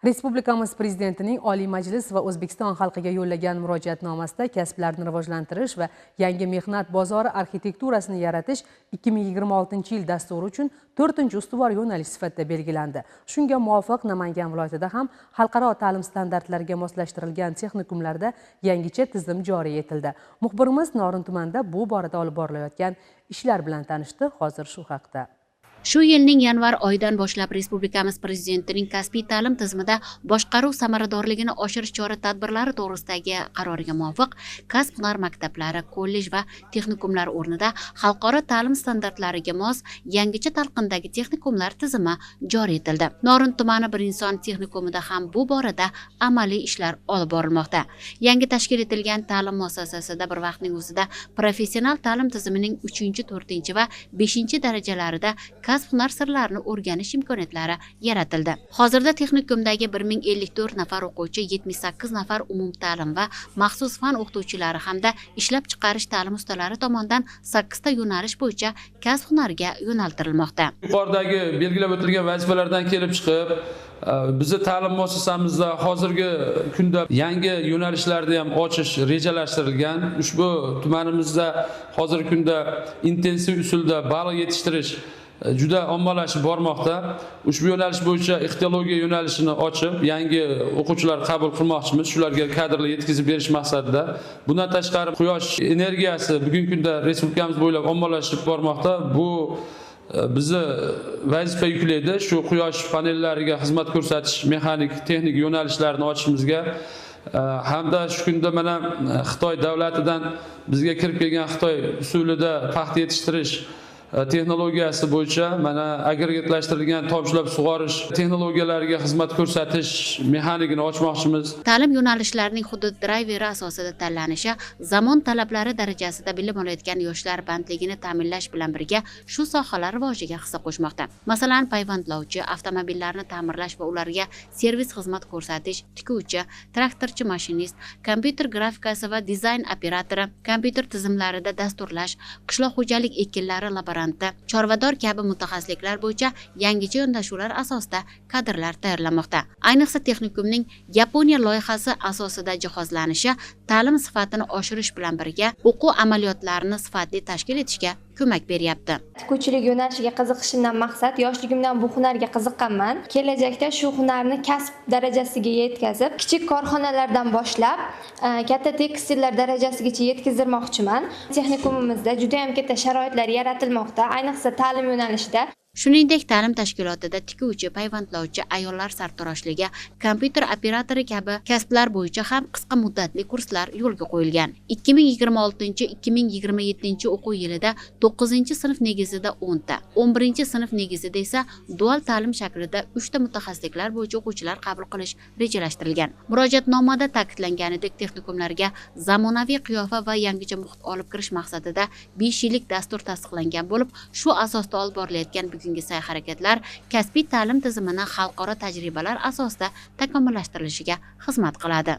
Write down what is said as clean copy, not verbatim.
Respublikamiz Prezidentining Oliy Majlis va O'zbekiston xalqiga yo'llagan murojaatnomasida kasblarni rivojlantirish va yangi mehnat bozori arxitekturasini yaratish 2026-yil dasturi uchun 4-ustuvor yo'nalish sifatida belgilandi. Shunga muvofiq Namangan viloyatida ham xalqaro ta'lim standartlariga moslashtirilgan texnikumlarda yangicha tizim joriy etildi. Muxbirimiz Norin tumanida bu borada olib borilayotgan ishlar bilan tanishdi. Hozir shu haqda. Shu yilning yanvar oyidan boshlab Respublikamiz Prezidentining kasbiy ta'lim tizimida boshqaruv samaradorligini oshirish chora-tadbirlari to'g'risidagi qaroriga muvofiq kasb-hunar maktablari, kollej va texnikumlar o'rnida xalqaro ta'lim standartlariga mos yangicha talqindagi texnikumlar tizimi joriy etildi. Norin tumani Bir inson texnikumida ham bu borada amaliy ishlar olib borilmoqda. Yangi tashkil etilgan ta'lim muassasasida bir vaqtning o'zida professional ta'lim tizimining 3, 4 va 5 darajalarida kasb-hunar sirlarini o'rganish imkoniyatlari yaratildi. Hozirda texnikumdagi 1054 nafar o'quvchi, 78 nafar umumta'lim va maxsus fan o'qituvchilari hamda ishlab chiqarish ta'lim ustalari tomonidan 8 ta yo'nalish bo'yicha kasb-hunarga yo'naltirilmoqda. Yuqoridagi belgilab o'tilgan vazifalardan kelib chiqib, bizni ta'lim muassasamizda hozirgi kunda yangi yo'nalishlarni ham ochish rejalashtirilgan. Ushbu tumanimizda hozirgi kunda intensiv usulda baliq yetishtirish juda ommalashib bormoqda. Ushbu yo'nalish bo'yicha ixtiologiya yo'nalishini ochib, yangi o'quvchilar qabul qilmoqchimiz. Shularga kadrlar yetkazib berish maqsadida. Bundan tashqari quyosh energiyasi bugungi kunda respublikamiz bo'ylab ommalashib bormoqda. Bu bizni vazifa yuklaydi. Shu quyosh panellariga xizmat ko'rsatish mexanik, texnik yo'nalishlarini ochishimizga hamda shu kunda mana Xitoy davlatidan bizga kirib kelgan Xitoy usulida paxta yetishtirish texnologiyasi bo'yicha mana agregatlashtirilgan tomchilab sug'orish texnologiyalariga xizmat ko'rsatish mexanikini ochmoqchimiz. Ta'lim yo'nalishlarining hudud drayveri asosida tanlanishi zamon talablari darajasida bilim olayotgan yoshlar bandligini ta'minlash bilan birga shu sohalar rivojiga hissa qo'shmoqda. Masalan, payvandlovchi, avtomobillarni ta'mirlash va ularga servis xizmat ko'rsatish, tikuvchi, traktorchi mashinist, kompyuter grafikasi va dizayn operatori, kompyuter tizimlarida dasturlash, qishloq xo'jalik ekinlari laboranti, chorvador kabi mutaxassisliklar bo'yicha yangicha yondashuvlar asosida kadrlar tayyorlanmoqda. Ayniqsa texnikumning Yaponiya loyihasi asosida jihozlanishi ta'lim sifatini oshirish bilan birga o'quv amaliyotlarini sifatli tashkil etishga ko'mak beryapti. Tikuvchilik yo'nalishiga qiziqishimdan maqsad, yoshligimdan bu hunarga qiziqqanman. Kelajakda shu hunarni kasb darajasiga yetkazib, kichik korxonalardan boshlab katta tekstillar darajasigacha yetkazdirmoqchiman. Texnikumimizda juda ham katta sharoitlar yaratilmoqda, ayniqsa ta'lim yo'nalishida. Shuningdek, ta'lim tashkilotida tikuvchi, payvandlovchi, ayollar sartaroshligi, kompyuter operatori kabi kasblar bo'yicha ham qisqa muddatli kurslar yo'lga qo'yilgan. 2026-2027 o'quv yilida 9-sinf negizida 10 ta, 11-sinf negizida esa dual ta'lim shaklida 3 ta mutaxassisliklar bo'yicha o'quvchilar qabul qilish rejalashtirilgan. Murojaatnomada ta'kidlanganidek, texnikumlarga zamonaviy qiyofa va yangicha muhit olib kirish maqsadida 5 yillik dastur tasdiqlangan bo'lib, shu asosda olib borilayotgan bugungi sa'y-harakatlar kasbiy ta'lim tizimini xalqaro tajribalar asosida takomillashtirilishiga xizmat qiladi.